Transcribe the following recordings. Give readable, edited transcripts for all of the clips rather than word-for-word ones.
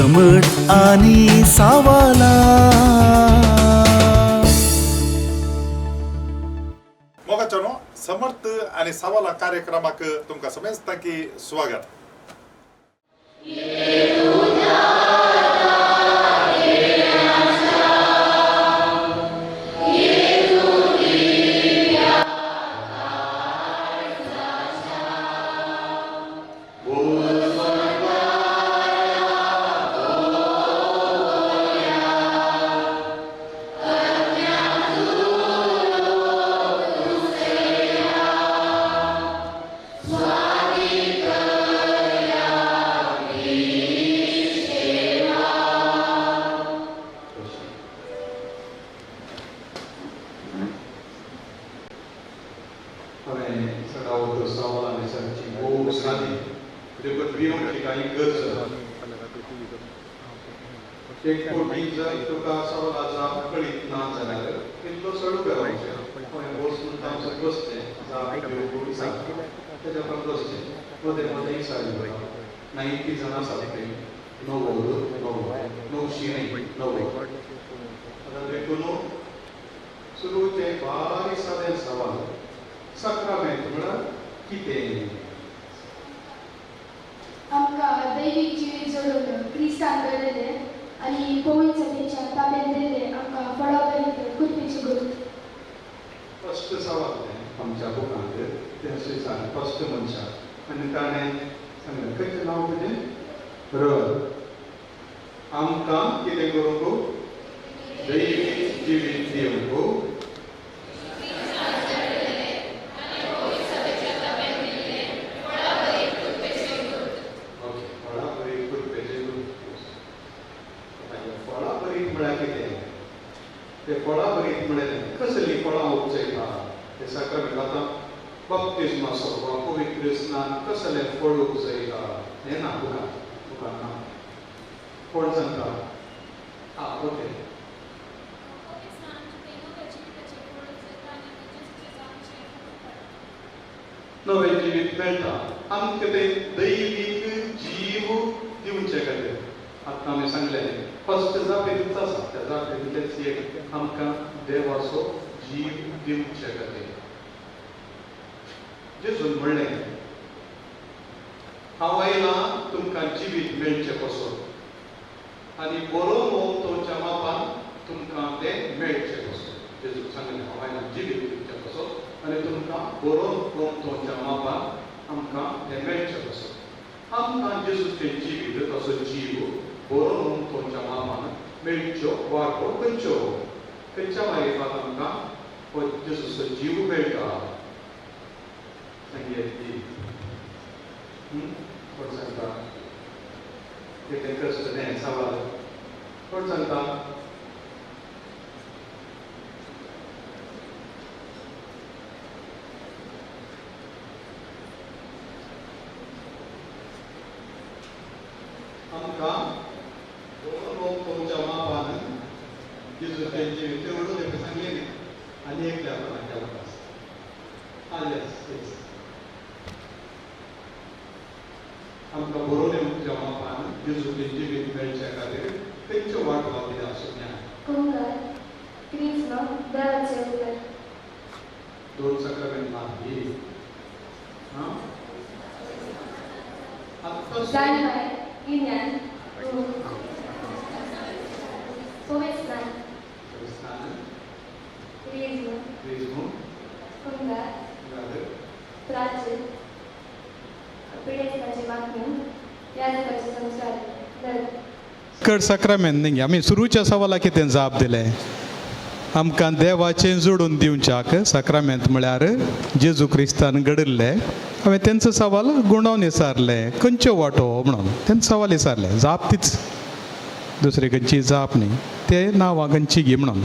समर्थ आनी सावाला. मोगाच्यानो, समर्थ आनी सवाला कार्यक्रमाक तुमकां समेस्तांकी स्वागत. हांवें सदावत सवाल आनी सांगची भोव सादी, देखून भिवची कांय गरज ना. एक कोटी जर तुका सवाला जाप कळीत ना जाल्यार इल्लो चडू करपाचें. हांवें बसून तांचो बसचें, जाप दिवंक विचारता तेज्या उपरांत बसचें, मदें मदें विचारलें. 90 जाणां आसात थंय, 90 90 900 न्ही, 90. आतां देखून सुरूचें बारीक सादें सवाल, साक्रामेंत म्हळ्यार कितें? आमकां दैवीक जिवीत जोडून क्रिस्तान घडयलें आनी पवित्र सभेच्या ताब्यांत दिल्लें आमकां फळाभरीत कुरपेची गुर्त. फस्ट सवाल तें आमच्या बुकांत तें स्विचार फस्ट मनशाक आनी ताणें सांगलें, खंयचें नांव तुजें? र. आमकां कितें करूंक? दैवीक जिवीत दिवंक. ओके, फळाभरीत कुरपेचें गुर्त. फळाभरीत म्हळ्यार कितें? ते फळाभरीत म्हळ्यार कसलीं फळां उपजयता ते साक्रामेंत? आतां बाप्तिज्माचो वा पवित्र स्नान कसलें फळ उपजयता हें ना बुकान, बुकान ना. कोण सांगता? आं, ओके. नवें जिवीत मेळटा आमकां, तें दैवीक जीव दिवचे खातीर. आतां आमी सांगलें, फस्ट जापेंतूच आसा, त्या जापेंतलेच एक, आमकां देवाचो जीव दिवचे खातीर. जेजून म्हणलें, हांव आयलां तुमकां जिवीत मेळचें पासत आनी बरो तुमच्या मापान तुमकां तें मेळचें पासत. जेजून सांगलें, हांव आयलां जिवीत दिवचें पासत आनी तुमकां बरो तुमच्या मापान आमकां तें मेळचें पासत. आमकां जेजूचें जिवीत, तसो जीव बरो तुमच्या मापान मेळच्यो वाटो खंयच्यो? खंयच्या मारिफात आमकां हो जेजूचो जीव मेळटा? सांगया ती. कोण सांगता? कितें कश्ट तें सवाल. कोण सांगता? आमकां तुमच्या मापान जेजूचें जिवीत तेवढूच एक सांगलें न्ही, आनी एकल्या कोणाक आसा? आं, येस येस. आमकां बरोवन तुमच्या मापान जेजूचें जिवीत मेळचे खातीर खंयच्यो वाटो दिल्या आसूं? कुंगार, क्रिज्म, देवाचें उतर. दोन साक्रामेंत मारली. हां, आत्तां. जाणवाय, गिन्यान, पवित्र स्नान, स्नान, क्रिज्म, क्रिज्म, कुंगार, प्राचीर, पिडेस्ताचे मागण्यो, याजकाचे संस्कार, धर्म. कड साक्रामेंत न्ही. आमी सुरूच्या सवाला कितें जाप दिलें? आमकां देवाचें जोडून दिवच्याक साक्रामेंत म्हळ्यार जेजू क्रिस्तान घडिल्लें. हांवें तेंचो सवाल गुंडावन विचारलें, खंयच्यो वाटो म्हणून तेंचो सवाल विचारलें. जाप तीच, दुसरी खंयची जाप न्ही. ते नांवां खंयची गी म्हणून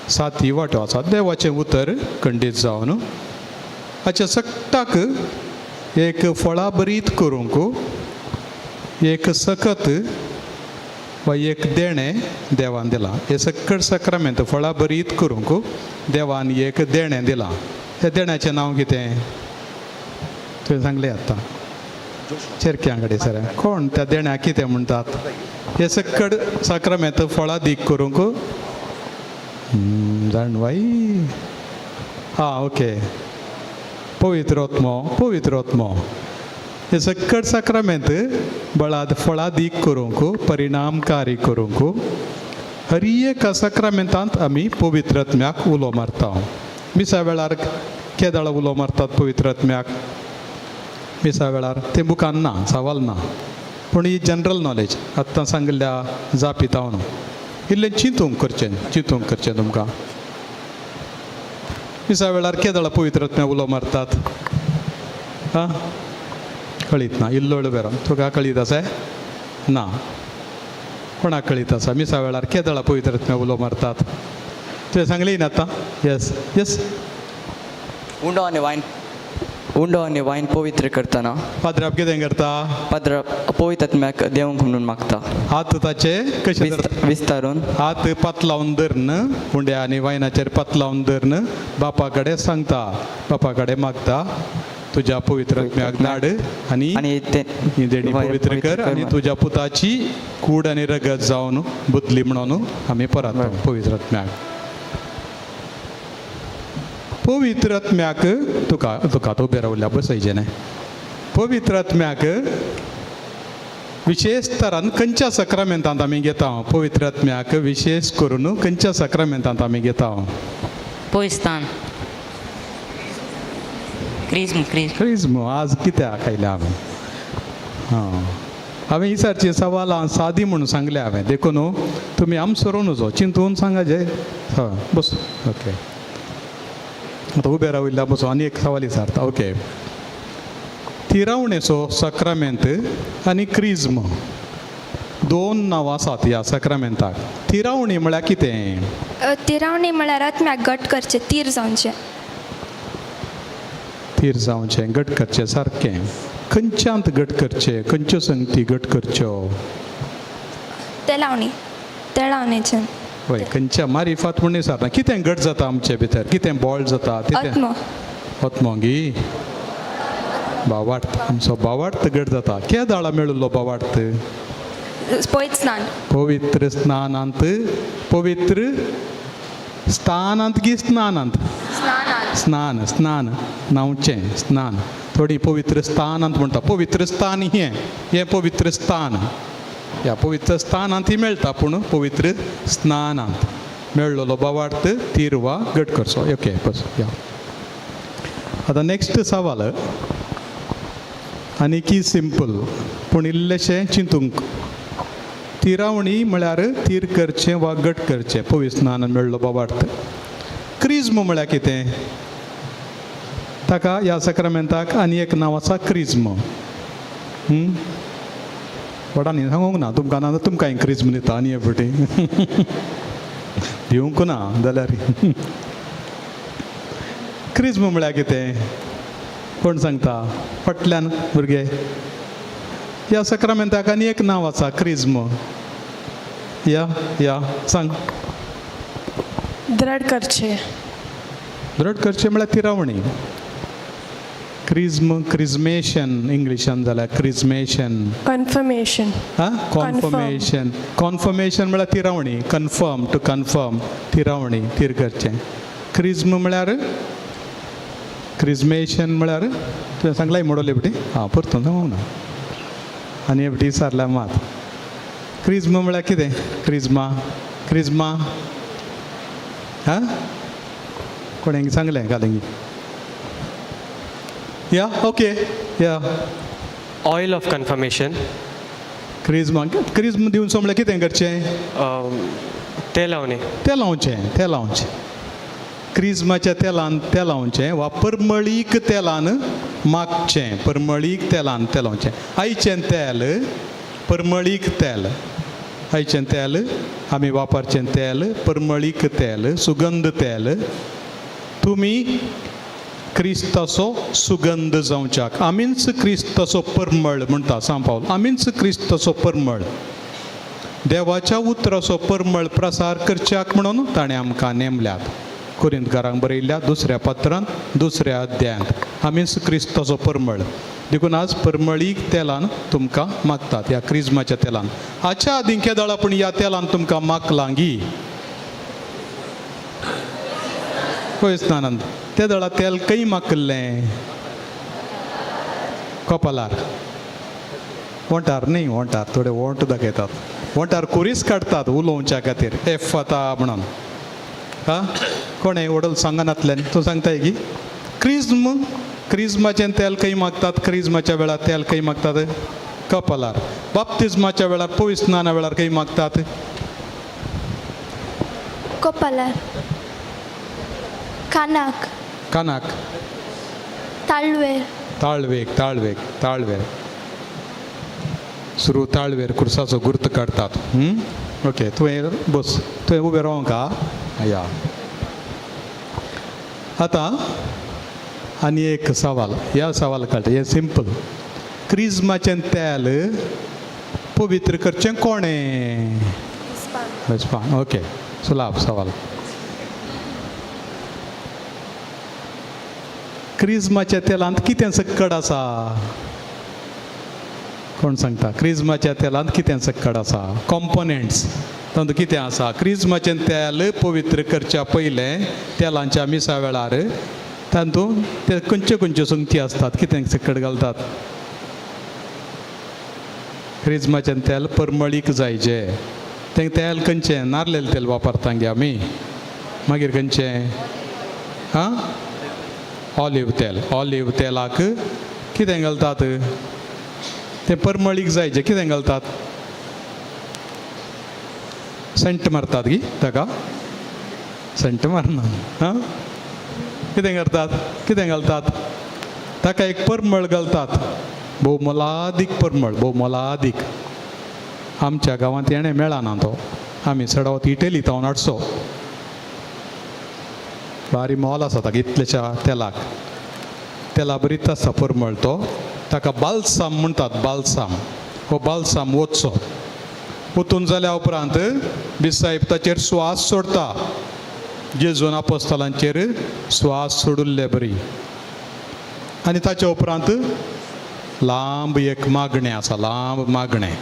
साती वांटो आसा. देवाचें उतर खंडीत जावन हाच्या सगटाक एक फळाभरीत करूंक एक सकत वा एक देणें देवान दिलां. हें सकट साक्रामेंत फळाभरीत करूंक देवान एक देणें दिलां. त्या देण्याचें नांव कितें? तुवें सांगलें आतां. चेरक्यां कडेन सर कोण त्या देण्याक कितें म्हणटात? हे सकड साक्रामेंत फळादीक करूंक जाणवाय. आं ओके, पवित्र आत्मो, पवित्र आत्मो. हे सकड साक्रामेंत बळाद फळादीक करूंक, परिणामकारी करूंक हर एका साक्रामेंतांत आमी पवित्र आत्म्याक उलो मारता. मिसा वेळार केदाळ उलो मारतात पवित्र आत्म्याक? मिसा वेळार तें बुकान ना, सवाल ना, पूण ही जनरल नॉलेज आत्तां सांगिल्ल्या जापीत हांव न्हू, इल्लें चिंतूंक करचें, चिंतूंक करचें तुमकां. मिसा वेळार केदळा पवित्र आत्म्याक उलो मारतात? आं, कळीत ना? इल्लो बेरो तुका कळीत आसा ना? कोणाक कळीत आसा मिसा वेळार केदळा पवित्र आत्म्याक उलो मारतात? तुवें सांगली ना आतां? येस येस. उंडो आनी वायन, उंडो आनी वायन पवित्र करतना. पाद्राप कितें करता? पाद्र पवित्र आत्म्याक देवंक म्हणून मागता. हात ताचे कशे धरता? विस्तारून. हात पातलावन धरून, उंड्या आनी वायनाचेर पातलावन धरून बापा कडेन सांगता, बापा कडेन मागता, तुज्या पवित्र आत्म्याक धाड आनी आनी ते ही देणी पवित्र कर आनी तुज्या पुताची कूड आनी रगत जावन बदली म्हणून आमी परत पवित्र आत्म्याक, पवित्र आत्म्याक. तुका तुका तो उबें रावल्या बसयचें न्हय. पवित्र आत्म्याक विशेष तरान खंयच्या सक्रामेंतांत आमी घेता? पवित्र आत्म्याक विशेष करून खंयच्या सक्रामेंतांत आमी घेता? पोयस्तान, क्रिज्म, क्रिज्म. क्रिज्म. आज कित्याक आयल्या हांवें? हां, हांवें ही सारची सवालां सादी म्हणून सांगल्या हांवें, देखून तुमी आम सरून वचो, चिंतून सांगा जे. हय, बस. ओके, आतां उबें राविल्ल्या बसो आनी एक सवाल विचारता. ओके, तिरावणेचो सक्रामेंत आनी क्रिज्म दोन नांवां आसात ह्या सक्रामेंताक. तिरावणी म्हळ्यार कितें? तिरावणी म्हळ्यार आत्म्याक घट करचें, तीर जावचें. थीर जावचें, घट करचें, सारकें. खंयच्यांत घट करचें? खंयच्यो संगती घट करच्यो? तेलावणी, तेलावणेच्यान. वय, खंयच्या मारिफात म्हण विचारना. कितें घट जाता आमचे भितर? कितें बॉल्ड जाता? कितें? आत्मो. आत्मो गी? बावार्थ. आमचो बावार्थ घट जाता. केदाळा मेळिल्लो बावार्थ? पयत स्नान. पवित्र स्नानांत. पवित्र स्थानांत की स्नानांत? स्नानान. स्नान, स्नान न्हांवचें स्नान. थोडी पवित्र स्थानांत म्हणटा. पवित्र स्थान हें, हें पवित्र स्थान. ह्या पवित्र स्थानांत ही मेळटा, पूण पवित्र स्नानांत मेळ्ळलो बावार्थ तीर वा घट करचो. ओके, बस या. आतां नेक्स्ट सवाल आनी की सिंपल, पूण इल्लेशें चिंतूंक. तिरावणी म्हळ्यार तीर करचें वा घट करचें, पवित्र स्नानान मेळ्ळो बावार्थ. क्रिज्म म्हळ्यार कितें? ताका ह्या सक्रामेंताक आनी एक नांव आसा, क्रिज्म. व्हडांनी सांगूंक ना तुमकां, ना तुमकां क्रिज्म दिता आनी हे फावटी दिवंक ना जाल्यार. क्रिज्म म्हळ्यार कितें कोण सांगता? फाटल्यान भुरगे. ह्या सक्रामेंताक आनी एक नांव आसा, क्रिज्म. या या, सांग. द्रढ करचें. द्रढ करचें म्हळ्यार तिरावणी. क्रिज्म, क्रिज्मेशन इंग्लिशान जाल्यार क्रिज्मेशन. कन्फर्मेशन. हां, कॉन्फर्मेशन. कॉन्फर्मेशन म्हळ्यार तिरावणी. कन्फर्म, टू कन्फर्म, तिरावणी, तीर करचें. क्रिज्म म्हळ्यार, क्रिज्मेशन म्हळ्यार तुवें सांगलाय मोडोले बिटी. हां, परतून सांगूंक ना आनी हे बिटी विचारल्या मात. क्रिज्म म्हळ्यार कितें? क्रिज्मा, क्रिज्मा. हां, कोणें सांगलें घालें? या, ओके, या. Oil of confirmation. क्रिज्मा, क्रिज्म दिवन म्हळ्यार कितें करचें? तेल लावणे. तेल लावचें, तेल लावचें. क्रिज्माच्या तेलान तेल लावचें वा परमळीक तेलान मागचें. परमळीक तेलान तेल लावचें. आयचें तेल, परमळीक तेल, आयचें तेल, आमी वापरचें तेल परमळीक तेल, सुगंध तेल. तुमी क्रिस्ताचो सुगंध जावच्याक, आमीच क्रिस्ताचो परमळ म्हणटा सांव पावल. आमीच क्रिस्ताचो परमळ, देवाच्या उतराचो परमळ प्रसार करच्याक म्हणून ताणें आमकां नेमल्यात. कोरिंतकारांक बरयल्ल्या दुसऱ्या पत्रांत, दुसऱ्या अध्यायांत, आमीच क्रिस्ताचो परमळ. देखून आज परमळीक तेलान तुमकां मागतात, ह्या क्रिज्माच्या तेलान. हाच्या आदीं केदळ पूण ह्या तेलान तुमकां मागलांगी पयसनानंद ते दळा तेल खंय मागलें? कपालार, ओंठार न्ही, ओंठार थोडे ओंठ दाखयतात, ओंठार कुरीस काडटात उलोवच्या खातीर एफ आतां म्हणून. हा कोणें वडल सांगनातल्यान तूं सांगताय की क्रिज्म, क्रिज्माचें तेल खंय मागतात? क्रिज्माच्या वेळार तेल खंय मागतात? कपालार. बाप्तिज्माच्या वेळार, पवित्र स्नाना वेळार खंय मागतात? कपालार, कानाक, कानाक, ताळवेर, ताळवेक, ताळवेक, ताळवेर, सुरू ताळवेर कुर्साचो गुर्त काडटात. ओके, तुवें बस, तुवें उबें रावंक या. आतां आनी एक सवाल, ह्या सवाल काडटा, हें सिंपल. क्रिज्माचें तेल पवित्र करचें कोणें? बेस्पान. ओके, सुलाब सवाल. क्रिज्माच्या तेलांत कितें सक्कड आसा? कोण सांगता? क्रिज्माच्या तेलांत कितें सक्कड आसा? कॉम्पोनंट्स तातूंत कितें आसा? क्रिज्माचें तेल पवित्र करच्या पयलें तेलांच्या मिसा वेळार तातूंत ते खंयच्यो खंयच्यो संगती आसतात, कितें सक्कड घालतात? क्रिज्माचें तेल परमळीक जायचे. तें तेल खंयचें? नारलेलें तेल वापरता गे आमी. मागीर खंयचें? आं, ऑलिव तेल. ऑलिव तेलाक कितें घालतात? तें परमळीक जायचें. कितें घालतात? सेंट मारतात गी ताका? सेंट मारना. आं, कितें करतात? कितें घालतात ताका? एक परमळ घालतात, भोव मोलादीक परमळ, भोव मोलादीक. आमच्या गांवांत येणें मेळना तो, आमी चडावत इटली तावन हाडचो. बारी मोल आसा ताका इतल्याच्या तेलाक. तेला बरीच आसता परमळ तो. ताका बालसाम म्हणटात, बालसाम. हो बालसाम वचचो, वतून जाल्या उपरांत बिसायब ताचेर स्वास सोडता. जेजून आपोस्तलांचेर स्वास सोडिल्ले बरी. आनी ताच्या उपरांत लांब एक मागणें आसा, लांब मागणें,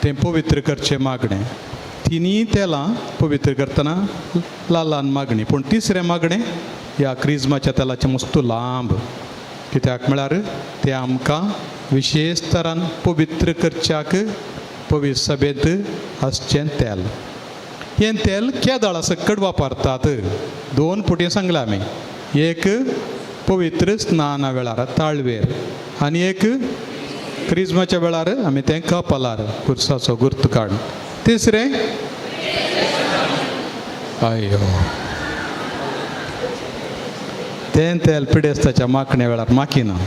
तें पवित्र करचें मागणें. तिनूय तेलां पवित्र करतना ल्हान ल्हान मागणी, पूण तिसरें मागणें ह्या क्रिज्माच्या तेलाचें मस्त लांब. कित्याक म्हळ्यार तें आमकां विशेश तरान पवित्र करच्याक पवित्र सभेंत आसचें तेल. हें तेल केदळा सक्कड वापरतात? दोन पुटी सांगलां आमी, एक पवित्र स्नाना वेळार ताळवेर आनी एक क्रिज्माच्या वेळार आमी तें कपालार कुर्साचो गुर्त काड. तिसरें अयो तें तेल पिडेस्ताच्या माखण्या वेळार माखिना.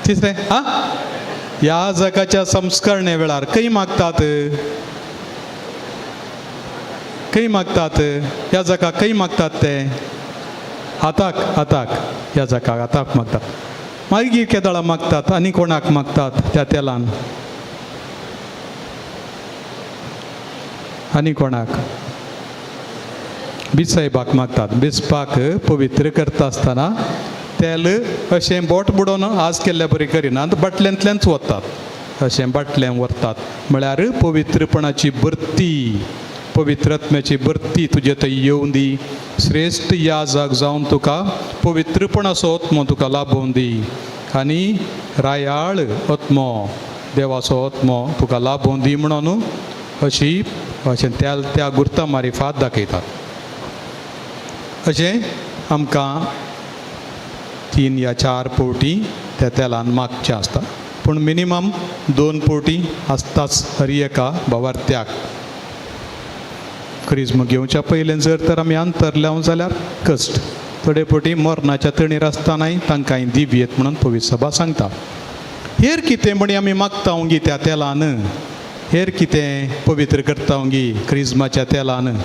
तिसरें आ ह्या जगाच्या संस्करणे वेळार खंय मागतात? खंय मागतात? ह्या जगाक खंय मागतात ते? हाताक, हाताक, ह्या जगाक हाताक मागतात. मागीर केदळा मागतात आनी कोणाक मागतात त्या तेलान? आनी कोणाक? बिसायबाक मागतात. बिस्पाक पवित्र करता आसतना तेल अशें बोट बुडोवन आज केल्ल्या बरी करिनात, बाटल्यांतल्यानच वतात, अशें बाटल्यान व्हरतात. म्हळ्यार पवित्रपणाची भरती, पवित्रत्म्याची भरती तुजे थंय येवं दी, श्रेश्ठ याजक जावन तुका पवित्रपणाचो आत्मो तुका लाभोवन दी आनी रायाळ आत्मो, देवाचो आत्मो तुका लाभोवन दी म्हणून अशी अशें त्या त्या गुर्ता मारिफात दाखयतात. अशें आमकां 3 या 4 पवटी त्या तेलान मागचें आसता, पूण मिनिमम 2 पवटी आसताच हर एका भावार्थ्याक. क्रिज्म घेवच्या पयलें जर तर आमी अंतरल्या जाल्यार कश्ट, थोडे पवटी मरणाच्या तणीर आसतनाय तांकां दिवयेत म्हणून पवित्र सभा सांगता. हेर कितें म्हणी आमी मागता गी त्या तेलान? हेर कितें पवित्र करता गी क्रिज्माच्या तेलान?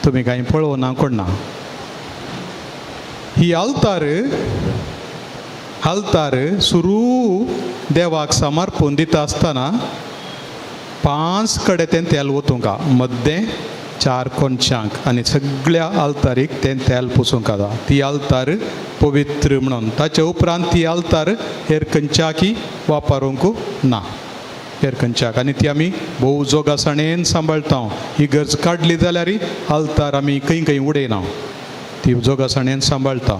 तुमी कांय पळोवना कोण ना. ही आल्तार, आल्तार सुरू देवाक समर्पून दिता आसतना 5 कडेन तें तेल वतूंक, मद्दें चार कोनशांक आनी सगळ्या आल्तारीक तें तेल पुसूंक जाता. ती आल्तार पवित्र म्हणून. ताचे उपरांत ती आल्तार हेर खंयच्याकय वापरूंक ना, हेर खंयच्याक. आनी ती आमी भोव जोगासाणेन सांबाळटा. ही गरज काडली जाल्यार आल्तार आमी खंय खंय उडयना, ती जोगासाणेन सांबाळटा.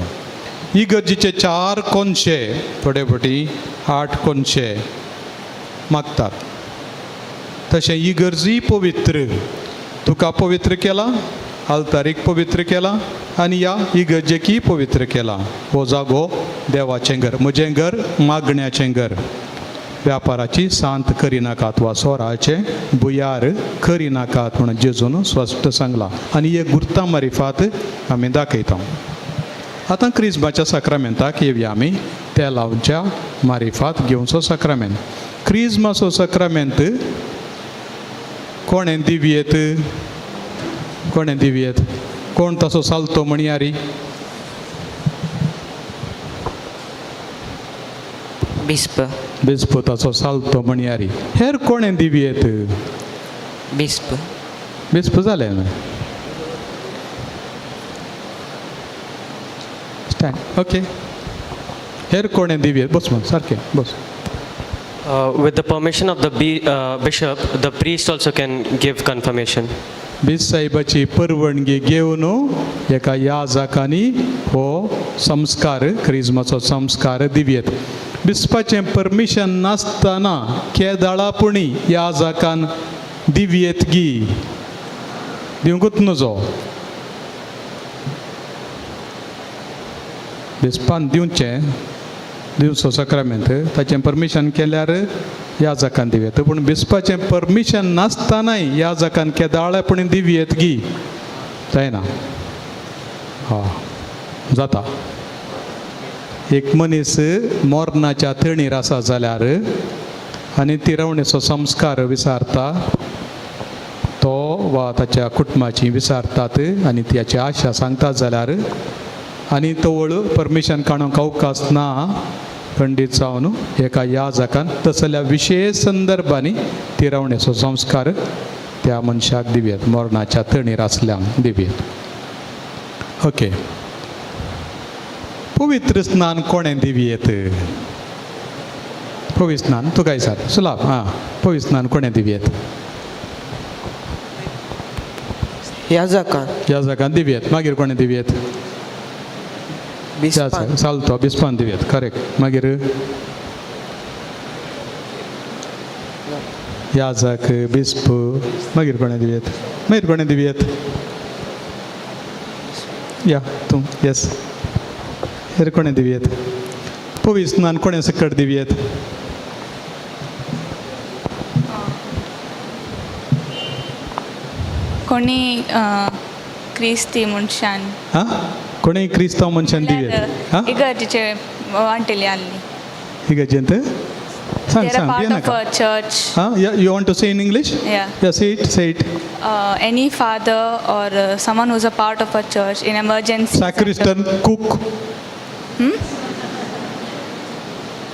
ही गरजेचे 4 कोनशे, थोडे फावटी 8 कोनशे मागतात. तशें ही गरजूय पवित्र. तुका पवित्र केला, आल्तारीक पवित्र केला आनी ह्या इगर्जेकय पवित्र केला. हो जागो देवाचें घर, म्हजें घर मागण्याचें घर. व्यापाराची सांत करिनाकात वा सोराचें भुयार करिनाकात म्हणून जेजून स्पश्ट सांगलां. आनी एक गुर्ता मारिफात आमी दाखयता. आतां क्रिज्माच्या साक्रामेंताक येवया आमी. तेलांच्या मारिफात घेवचो साक्रामेंत. क्रिज्माचो साक्रामेंत कोणें दिवयेत? कोणें दिवयेत? कोण तसो चालतो म्हणयारी? बिस्प. बिस्प ताचो चालतो म्हणयारी. हेर कोणें दिवयेत? बिस्प. बिस्प जालें न्हय? स्टँड. ओके, हेर कोणें दिवयेत? बस म्हण सारकें बस. With the permission of the bishop, the priest also can give confirmation. बीस साहेबाची परवणगी घेवन एका याजकांनी हो संस्कार, क्रिज्माचो संस्कार दिवयेत. बिस्पाचें परमिशन नासतना केदाळा पुणी याजकान दिवयेत गी? दिवंकूच नजो. बिस्पान दिवचें, दिवचो साक्रामेंत, ताचें परमिशन केल्यार याजकान दिवयेत. पूण बिस्पाचें परमिशन नासतनाय याजकान केदाळे पुणी दिवयेत गी? जायना. हा जाता. एक मनीस मरणाच्या तणीर आसा जाल्यार आनी तिरवणेचो संस्कार विसारता तो वा ताच्या कुटुंबाची विसारतात आनी त्याची आशा सांगता जाल्यार आनी तवळ परमिशन काडूंक अवकाश ना खंडीत जावन एका याजकान तसल्या विशेश संदर्भांनी तिरवणेचो संस्कार त्या मनशाक दिवयेत, मरणाच्या तणीर आसल्यांक दिवयेत. ओके, पवित्र स्नान कोणें दिवयेत? पवित्र स्नान तुका विचार सुलाभ. आं, पवित्र स्नान कोणें दिवयेत? याजकान. याजकान दिवयेत. मागीर कोणें दिवयेत? बिस्पान. चालतो बिस्पान दिवयेत, करेक्ट. मागीर याजक, बिस्प, मागीर कोणें दिवयेत? मागीर कोणें दिवयेत? या तूं येस. हेर कोणें दिवयेत? पवित्र स्नान कोणें सकट दिवयेत? कोणी क्रिस्ती मनशान. हां, कोणीय क्रिस्तांव मनशान दिवयेत. हां, इगर्जेचे वांटेली आहली. इगर्जेंत सांग. They are सांग part of भियेनाका. a church. हां, you want to say in English? Yeah. Yeah, say it, say it. Any father or someone who's a part of a church in emergency. Sacristan, cook.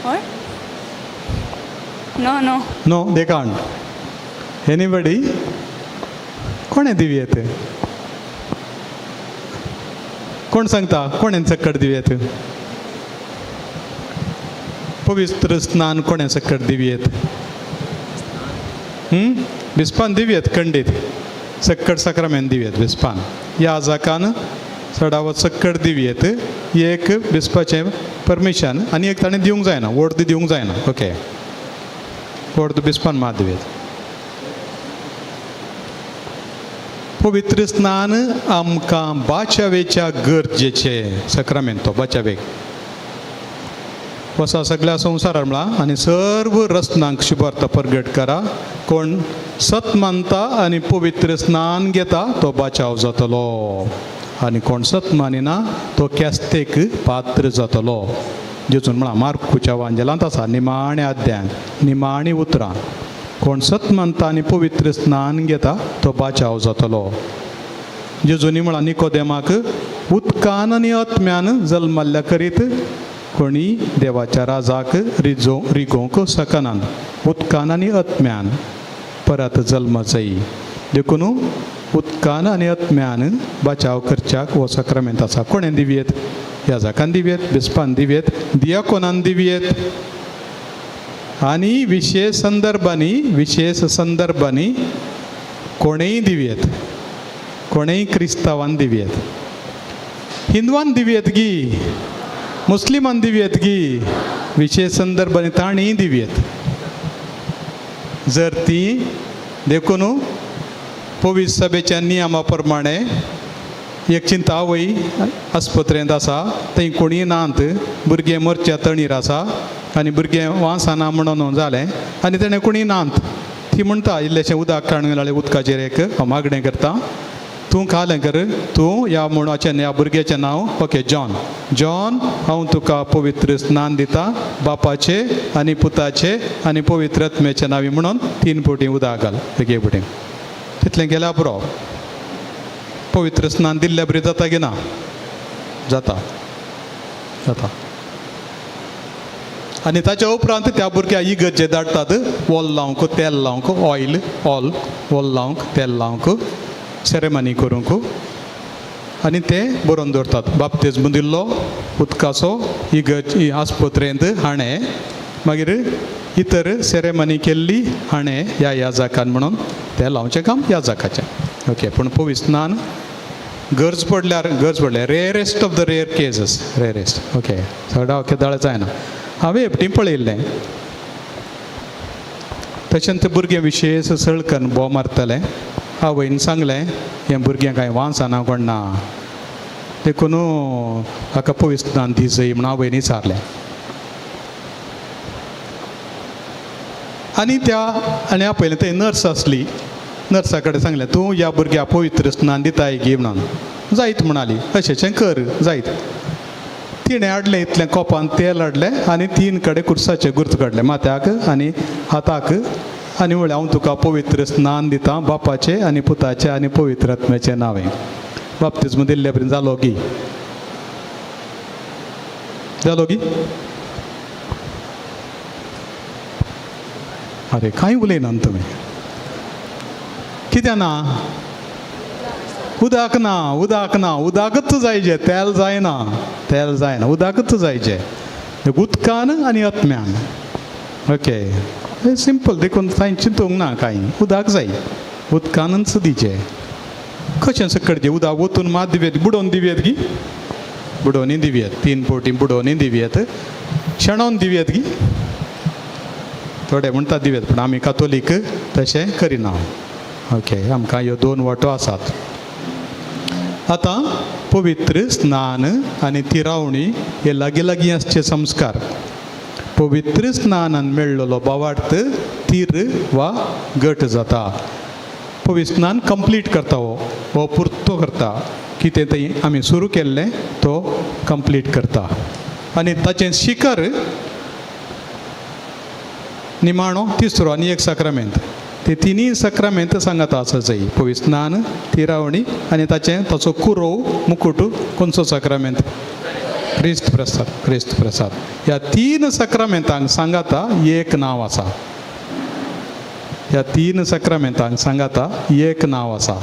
What? No, no. No, they can't. Anybody? कोणें दिवयेत? कोण सांगता कोणें सकट दिवयेत? पवित्र स्नान कोणें सकट दिवयेत? बिस्पान दिवयेत खंडीत. सक्कड साक्रामेंत दिवयेत बिस्पान. याजकान चडावत सक्कड दिवयेत. एक बिस्पाचें परमिशन आनी एक ताणें दिवंक जायना, वर्द दिवंक जायना. ओके, वर्द बिस्पान मात दिवयेत. पवित्र स्नान आमकां बाचावेच्या गरजेचें साक्रामेंत. तो बाचावेक वसा सगळ्या संवसारार म्हळां आनी सर्व रत्नांक शुभार्थ परगट करा. कोण सत मानता आनी पवित्र स्नान घेता तो बाचाव जातलो आनी कोण सत मानिना तो केस्तेक पात्र जातलो. जेजून म्हळां मार्कुच्या वांजेलांत आसा निमाण्या अध्यायांत निमाणी उतरां. कोण सत मानता आनी पवित्र स्नान घेता तो बाचाव जातलो. जेजूनी म्हळां निकोदेमाक उदकान आनी आत्म्यान जल्मल्ल्या करीत कोणी देवाच्या राजाक रिगोवंक शकनात. उदकान आनी आत्म्यान परत जल्म जायी. देखून उदकान आनी आत्म्यान बचाव करच्याक हो साक्रामेंत आसा. कोणें दिवयेत? याजकान दिवयेत, बिस्पान दिवयेत, दियाकोनान दिवयेत. आनी विशेश संदर्भांनी, विशेश संदर्भांनी कोणेंय दिवयेत, कोणेंय क्रिस्तांवान दिवयेत, हिंदवान दिवयेत गी, मुस्लिमान दिवयेत गी, विशेश संदर्भांनी तांणीय दिवयेत. जर ती देखून पवित्र सभेच्या नियमा प्रमाणे एक चिंता आवय आस्पत्रेंत आसा, थंय कोणीय नात, भुरगें मरच्या तणीर आसा आनी भुरगें वांसाना म्हणून जालें आनी तेणें कोणीय नात. ती म्हणटा इल्लेशें उदक काडून जाल्यार उदकाचेर एक हांव मागणें करता, तूं खालें कर, तूं ह्या म्हणूचें ह्या भुरग्याचें नांव ओके जॉन, जॉन हांव तुका पवित्र स्नान दिता बापाचे आनी पुताचे आनी पवित्र आत्म्याचे नांवी म्हणून 3 फावटी उदक घाल एके फावटी. तितलें गेल्यार पुरो. पवित्र स्नान दिल्ल्या बरी जाता की ना? जाता, जाता. आनी ताच्या उपरांत त्या भुरग्याक इगर्जे धाडटात वोल लावंक, तेल लावंक, ऑयल ऑल वोल लावंक, तेल लावंक, सेरेमनी करूंक. आनी ते बरोवन दवरतात बाप्तिज्म दिल्लो उदकाचो इगर्ज आस्पत्रेंत हाणें, मागीर इतर सेरेमनी केल्ली हाणें ह्या याजकान म्हणून तें लावचें काम याजकाचें. ओके. पूण पवित्र स्नान गरज पडल्यार, गरज पडल्यार rarest of the rare cases, rarest. Okay, सगळ्या केदाळ जायना. हांवें एकटीं पळयल्लें. तशेंच ते भुरगें विशेश सळकन बोव मारतालें. आवयन सांगलें हें भुरगें कांय वांसाना कोण ना, देखून हाका पवित्र स्नान दी जय म्हणून आवयन विचारलें. आनी त्या आनी आपयलें थंय नर्स आसली, नर्सा कडेन सांगलें तूं ह्या भुरग्याक पवित्र स्नान दिताय गी म्हणून. जायत म्हणाली, अशेंचें कर जायत. तिणें हाडलें इतलें कोपान तेल हाडलें आनी 3 कडेन कुर्साचे गुर्त काडले, माथ्याक आनी हाताक, आनी म्हणलें हांव तुका पवित्र स्नान दितां बापाचें आनी पुताचें आनी पवित्र आत्म्याचें नांवें. बाप्तिज्म दिल्ले पर्यंत जालो गी? जालो गी? अरे कांय उलयना तुमी, कित्याक ना? उदक ना, उदक ना, उदकच जायचे, तेल जायना, तेल जायना, उदकच जायचे, उदकान आनी आत्म्यान. Okay, simple. देखून कांय चिंतूंक ना कांय, उदक जाय, उदकानच दिचें. कशें सकळचें उदक वतून मात दिवयेत, बुडोवन दिवयेत गी? बुडोवनी दिवयेत, 3 फावटी बुडोवनी दिवयेत, शेणोवन दिवयेत गी? थोडे म्हणटा दिवयेत, पूण आमी कातोलीक तशें करिना. ओके, आमकां ह्यो 2 वाटो आसात. आतां पवित्र स्नान आनी तिरावणी हे लागीं लागीं आसचे संस्कार. पवित्र स्नानान मेळ्ळलो भावार्थ तीर वा गट जाता. पवित्र स्नान कंप्लीट करता, हो हो पुर्तो करता, कितें थंय आमी सुरू केल्लें तो कंप्लीट करता. आनी ताचें शिखर निमाणो तिसरो आनी एक साक्रामेंत. ते तिनूय साक्रामेंत सांगाता आसा जाय, पवित्र स्नान, तिरावणी आनी ताचें ताचो कुरोव मुकुट. खंयचो साक्रामेंत? क्रिस्त प्रसाद, क्रिस्त प्रसाद. ह्या 3 साक्रामेंतांक सांगाता एक नांव आसा. ह्या 3 साक्रामेंतांक सांगाता एक नांव आसा.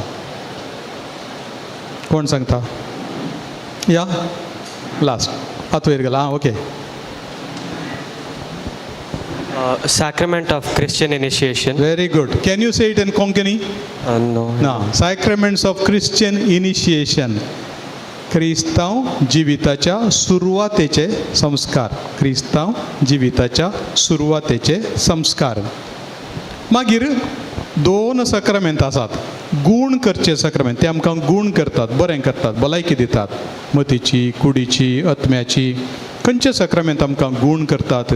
कोण सांगता? या लास्ट आतां वयर गेला. आं, okay. Sacrament of Christian initiation. Very good. Can you say it in Konkani? No. ना. Sacraments of Christian initiation. क्रिस्तांव जिविताच्या सुरवातेचे संस्कार, क्रिस्तांव जिविताच्या सुरवातेचे संस्कार. मागीर 2 साक्रामेंत आसात, गूण करचे साक्रामेंत. ते आमकां गूण करतात, बरें करतात, भलायकी दितात, मतीची, कुडीची, आत्म्याची. खंयचे साक्रामेंत आमकां गूण करतात?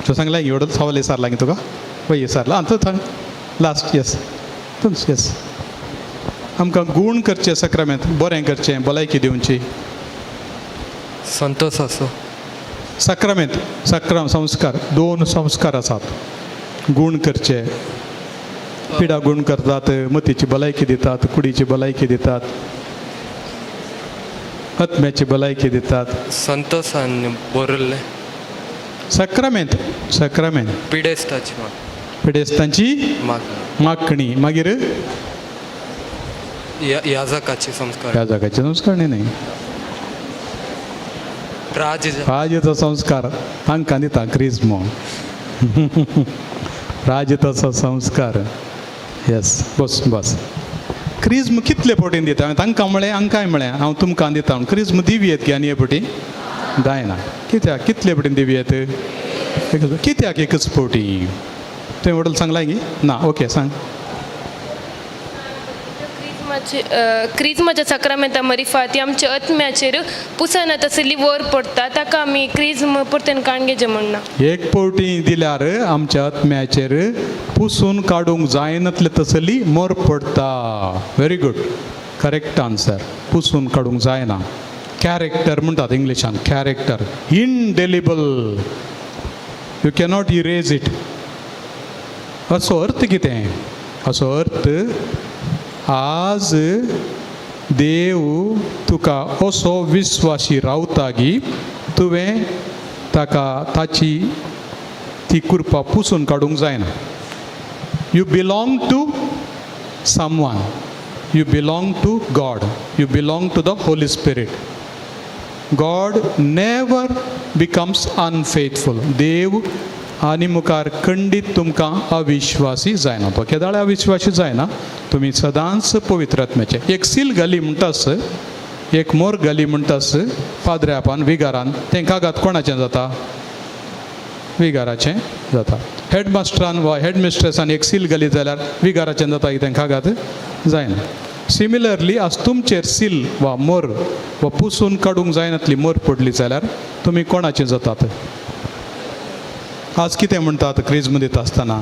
तो सांगला एवढं सवाल विचारला की तुका वय विचारला. आं, तो सांग लास्ट. येस, तुमच येस. आमकां गूण करचें साक्रामेंत, बरें करचें, भलायकी दिवची. संतोष आसो साक्रामेंत, साक्राम संस्कार, 2 संस्कार आसात. गूण करचे, पिडा गूण करतात, मतीची भलायकी दितात, कुडीची भलायकी दितात, आत्म्याची भलायकी दितात. संतोषान बरयल्लें साक्रामेंत, साक्रामेंत पिडेस्ताची म्हण. पिडेस्तांची मागणी. मागीर याजकाची संस्कार. याजकाची संस्कारणी न्ही, राजेचो संस्कार तांकां दिता क्रिज्मो. राजताचो संस्कार. येस, बस बस. क्रिज्म कितले पटीन दिता? हांवें तांकां म्हळें, हांकांय म्हळें, हांव तुमकां दिता म्हूण. क्रिज्म दिवयेत की आनी हे पटी जायना. कित्याक कितले पटीन दिवयेत? कित्याक एकच पटी? तुवें वडील सांगलां की ना? ओके, सांग. क्रिज्माच्या साक्रामेंता मरिफा ती आमच्या आत्म्याचेर पुसना तसली वर पडटा, ताका आमी क्रिज्म परतून काणगेचें म्हणना. एक पवटी दिल्यार आमच्या आत्म्याचेर पुसून काडूंक जायनातले तसली मोर पडटा. Very good, correct answer. पुसून काडूंक जायना. कॅरेक्टर म्हणटात इंग्लिशान, character indelible, you cannot erase it. असो अर्थ कितें? असो अर्थ आज देव तुका असो विस्वासी रावता की तुवें ताका ताची ती कृपा पुसून काडूंक जायना. You belong to someone, you belong to God, you belong to the Holy Spirit. God never becomes unfaithful. देव आनी मुखार खंडीत तुमकां अविश्वासी जायना. तो केदाळे अविश्वासी जायना. तुमी सदांच पवित्र आत्म्याचे. एक सील घाली म्हणटास, एक मोर घाली म्हणटास पाद्र्यापान विगारान, तें कागाद कोणाचें जाता? विगाराचें जाता. हेडमास्टरान वा हेडमिस्ट्रेसान एक सील घाली जाल्यार विगाराचें जाता कितें? कागाद जायना. सिमिलरली आज तुमचेर सील वा मोर वा पुसून काडूंक जायनातली मोर पडली जाल्यार तुमी कोणाचें जातात? आज कितें म्हणटात क्रिज्म दिता आसतना?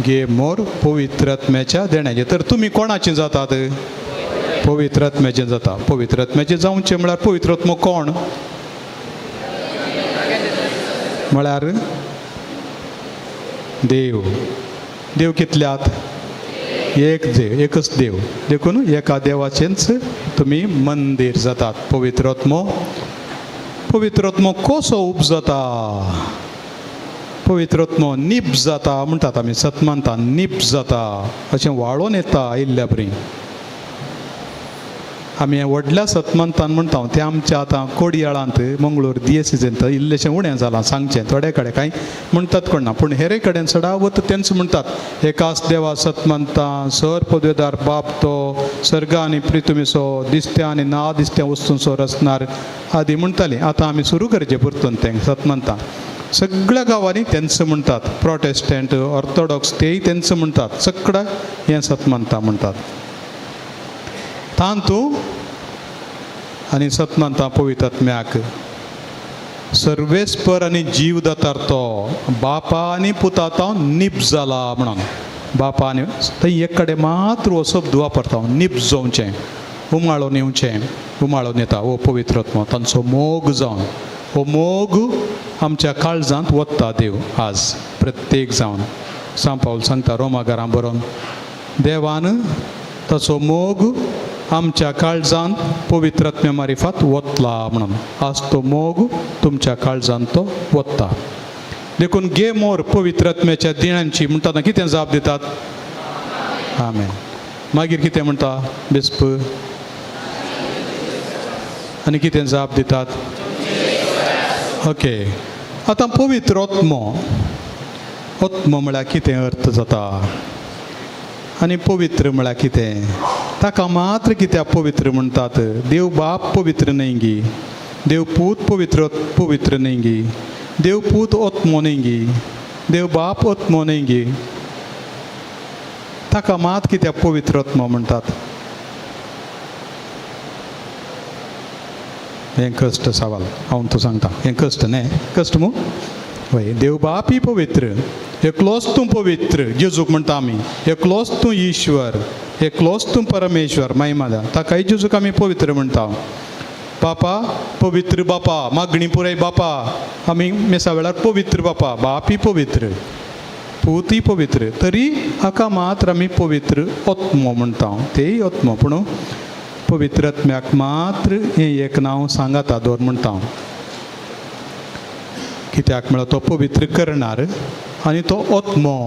गे मोर पवित्र आत्म्याच्या देण्याचे. तर तुमी कोणाचें जातात? पवित्र आत्म्याचें जाता. पवित्र आत्म्याचें जावचें म्हळ्यार पवित्र आत्मो कोण म्हळ्यार? देव. देव कितल्यात? एक देव, एकच देव. देखून एका देवाचेंच तुमी मंदीर जातात. पवित्र आत्मो, पवित्र आत्मो कसो उपजता? पवित्र आत्मो नीब जाता म्हणटात आमी सतमानता. नीब जाता अशें वाळोन येता आयिल्ल्या परी. आमी व्हडल्या सतमंतान म्हणटा तें आमच्या आतां कोडयाळांत मंगळूर दियेसिजेंत इल्लेशें उणें जालां सांगचें. थोडे कडेन कांय म्हणटात कोण ना, पूण हेरे कडेन चडावत तेंच म्हणटात. एकाच देवा सतमंता सर पदवेदार बाप तो सर्ग आनी प्रितुमिसो दिसत्या आनी ना दिसत्या वस्तूंचो रचणार आदी म्हणटाली. आतां आमी सुरू करचें परतून तें सतमंता. सगळ्या गांवांनी तेंच म्हणटात. प्रोटेस्टंट ऑर्थोडॉक्स तेय तेंच म्हणटात. सगळं हें सतमंता म्हणटात. तांतू आनी सतमंता पवित्र आत्म्याक सर्वेस्पर आनी जीव दातार तो बापा आनी पुता तो निब जाला म्हणून. बापा आनी थंय एक कडेन मात्र हो शब्द वापरता, निब जावचें, उमाळोन येवचें, उमाळोन येता हो पवित्र आत्मो तांचो मोग जावन. हो मोग आमच्या काळजांत वता देव आज प्रत्येक जावन. सांव पावल सांगता रोमा घरां बरोवन, देवान ताचो मोग आमच्या काळजांत पवित्र आत्म्या मारिफात वतला म्हणून. आज तो मोग तुमच्या काळजांत तो वता. देखून गे मोर पवित्र आत्म्याच्या दिणांची म्हणटा कितें जाप दितात? आमेन. मागीर कितें म्हणटा बिस्प? आनी कितें जाप दितात? ओके. आतां पवित्र आत्मो, आत्मो म्हळ्यार कितें अर्थ जाता आनी पवित्र म्हळ्यार कितें? ताका मात्र कित्याक पवित्र म्हणटात? देव बाप पवित्र न्हय गी, देव पूत पवित्र पवित्र न्हय गी, देव पूत आत्मो न्हय गी, देव बाप आत्मो न्हय गी, ताका मात कित्याक पवित्र आत्मो म्हणटात? हें कश्ट सवाल हांव तूं सांगता. हें कश्ट न्हय, कश्ट मू? वय. देव बापी पवित्र, एकलोच तूं पवित्र जेजूक म्हणटा आमी, एकलोच तूं ईश्वर, एकलोच तूं परमेश्वर महिमा दा. ताकाय जेजूक आमी पवित्र म्हणटा. बापा पवित्र बापा, मागणी पुराय बापा, आमी मिसा वेळार पवित्र बापा, बापी पवित्र, पूतय पवित्र, तरी हाका मात्र आमी पवित्र आत्मो म्हणटा. तेय आत्मो, पूण पवित्र आत्म्याक मात्र हें एक नांव सांगाता दवर म्हणटा. कित्याक म्हळ्यार तो पवित्र करणार आनी तो आत्मो.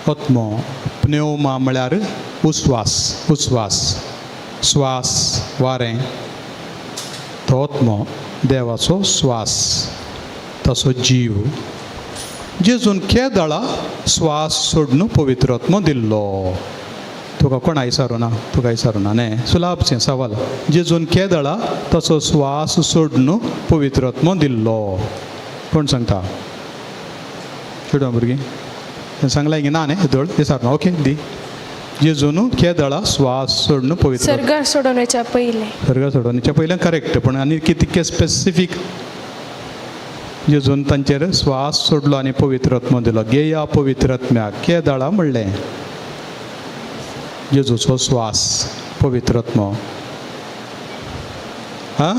आत्मो प्नेवमा म्हळ्यार उस्वास, उस्वास, स्वास, वारें. तो आत्मो देवाचो स्वास, ताचो जीव. जेजून केदळा स्वास सोडून पवित्र आत्मो दिल्लो. तुका कोण आयसारू ना, तुका आयसारू ना न्ही, सुलाभचें सवाल. जेजून केदळा ताचो स्वास सोडून पवित्र आत्मो दिल्लो. कोण सांगता? चेडवां भुरगीं सांगलां की ना न्ही, धड विसारना. ओके दी. जेजून केदळा स्वास सोडून पवित्र सर्गार सोडून वयच्या पयलें. सर्गार सोडून वयच्या पयलें, करेक्ट. पूण आनी कितके स्पेसिफीक? जेजून तांचेर स्वास सोडलो आनी पवित्र आत्मो दिलो. गेया पवित्र आत्म्याक केदळा म्हणलें? जेजूचो स्वास पवित्र आत्मो. हां,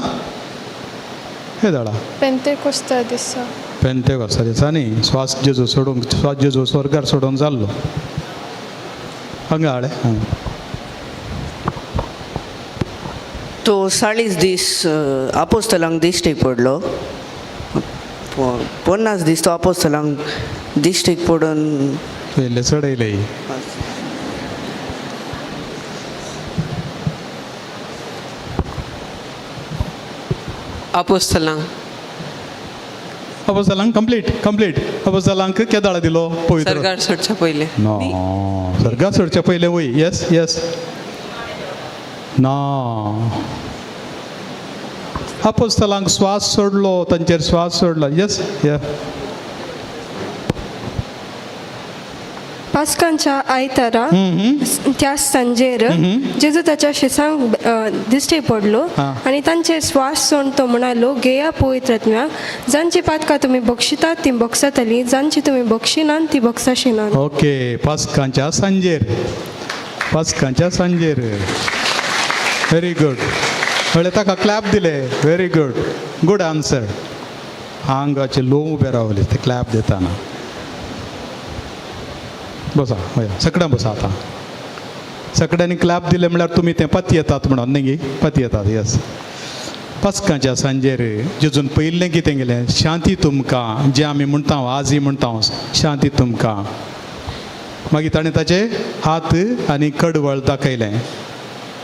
केदळा? पेंतेकोस्ता दिसा. पेंतेकोस्ता दिसा न्ही. स्वास जेजू सोडूंक, स्वास जेजू स्वर्गार सोडून जाल्लो. हांगा हाडे. हां, तो 40 दीस आपोस्तलांक दिश्टीक पडलो. 50 दीस तो आपोस्तलांक दिश्टीक पडून पयलें चडयलें. आपोस्तलांक. अपोस्तलांक कंप्लीट, कंप्लीट. अपोस्तलांक केदाळा दिलो पवित्र? सर्गार सोडच्या पयलें. ना, सर्गार सोडच्या पयलें वय. येस येस. ना, अपोस्तलांक स्वास सोडलो, तांचेर स्वास सोडलो. येस या. पास्कांच्या आयतारा त्या सांजेर जेजू ताच्या शिसांक दिश्टी पडलो आनी तांचेर स्वास सोडून तो म्हणालो, घेया पवित्र आत्म्याक. जांची पातकां तुमी बक्षितात ती बक्षातली, जांची तुमी बक्षिनात ती बक्षाशिनात. ओके, पास्कांच्या सांजेर, पास्कांच्या सांजेर. Very good. म्हळ्यार ताका क्लॅप दिले. Very good, good answer. आंगाचे लोम उबे रावले ते क्लॅप दिताना. बसा, हय, सगळ्यां बसा. आतां सगळ्यांनी क्लॅप दिले म्हळ्यार तुमी तें पत येतात म्हणून न्ही गी? पत येतात. येस. पास्कांच्या सांजेर जेजून पयलें कितें केलें? शांती तुमकां, जें आमी म्हणटा आजय म्हणटा, शांती तुमकां. मागीर ताणें ताचे हात आनी कडवळ दाखयलें,